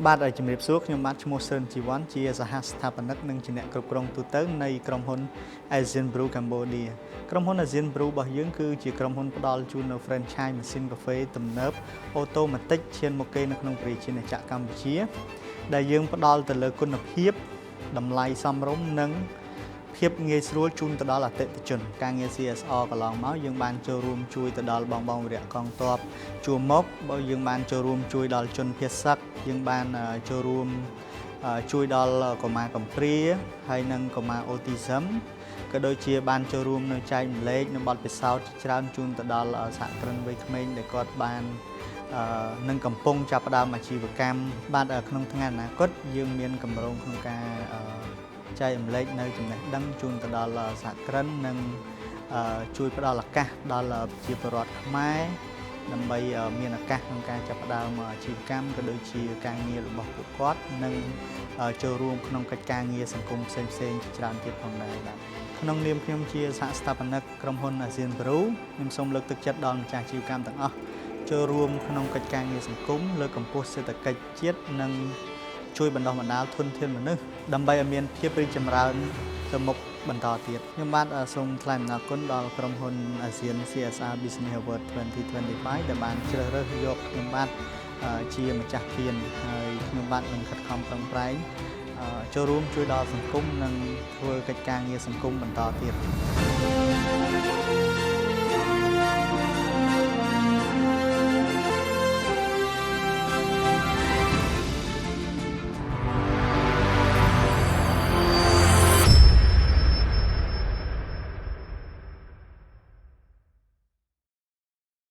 បាទជំរាបសួរខ្ញុំបាទឈ្មោះសឿនជីវ័នជាសហស្ថាបនិកនិងជាអ្នកគ្រប់គ្រងទូទៅនៃក្រុមហ៊ុន Asian Brew Cambodia។ ក្រុមហ៊ុន Asian Brew របស់យើងគឺជាក្រុមហ៊ុនផ្ដល់ជូននូវ franchise ម៉ាស៊ីនកាហ្វេទំនើប automatic ឈានមុខគេនៅក្នុងប្រជាជាតិចក្រកម្ពុជា ដែលយើងផ្ដល់ទៅលើគុណភាពតម្លៃសមរម្យនិងភាពងាយស្រួលជូនទៅដល់អតិថិជនការងារ CSR កន្លងមកយើងបានចូលរួមជួយទៅដល់បងបងវីរៈកងទ័ពជួរមុខបើយើងបានចូលរួមជួយដល់ជនភៀសសឹកយើងបានចូលរួមជួយដល់កុមារកំព្រាហើយនិងកុមារអូទីសឹមក៏ដូចជាបានចូលរួមនៅចែករំលែកនៅបទពិសោធន៍ជាច្រើនជូនទៅដល់សហគ្រិនវ័យក្មេងដែលគាត់បាននឹងកំពុងចាប់ផ្ដើមអាជីវកម្មបាទក្នុងថ្ងៃអនាគតយើងមានគម្រោងក្នុងការចែករំលែកនៅចំណេះដឹងជូនទៅដល់សហគ្រិននិងជួយផ្ដល់ឱកាសដល់ប្រជាពលរដ្ឋខ្មែរដើម្បីមានឱកាសក្នុងការចាប់ផ្ដើមអាជីវកម្មក៏ដូចជាការងាររបស់ពួកគាត់និងចូលរួមក្នុងកិច្ចការងារសង្គមផ្សេងៗជាច្រើនទៀតផងដែរបាទក្នុងនាមខ្ញុំជាសហស្ថាបនិកក្រុមហ៊ុន ASEAN Peru ខ្ញុំសូមលើកទឹកចិត្តដល់ម្ចាស់អាជីវកម្មទាំងអស់ចូលរួមក្នុងកិច្ចការងារសង្គមលើកកម្ពស់សេដ្ឋកិច្ចជាតិនិងជួយបណ្ដុះបណ្ដាលធនធានមនុស្សដើម្បីឲ្យមានភាពរីកចម្រើនទៅមុខបន្តទៀតខ្ញុំបាទសូមថ្លែងអំណរគុណដល់ក្រុមហ៊ុន ASEAN CSR Business Award 2025ដែលបានជ្រើសរើសយកខ្ញុំបាទជាម្ចាស់ពានហើយខ្ញុំបាទនឹងខិតខំប្រឹងប្រែងចូលរួមជួយដល់សង្គមនិងធ្វើកិច្ចការងារសង្គមបន្តទៀត។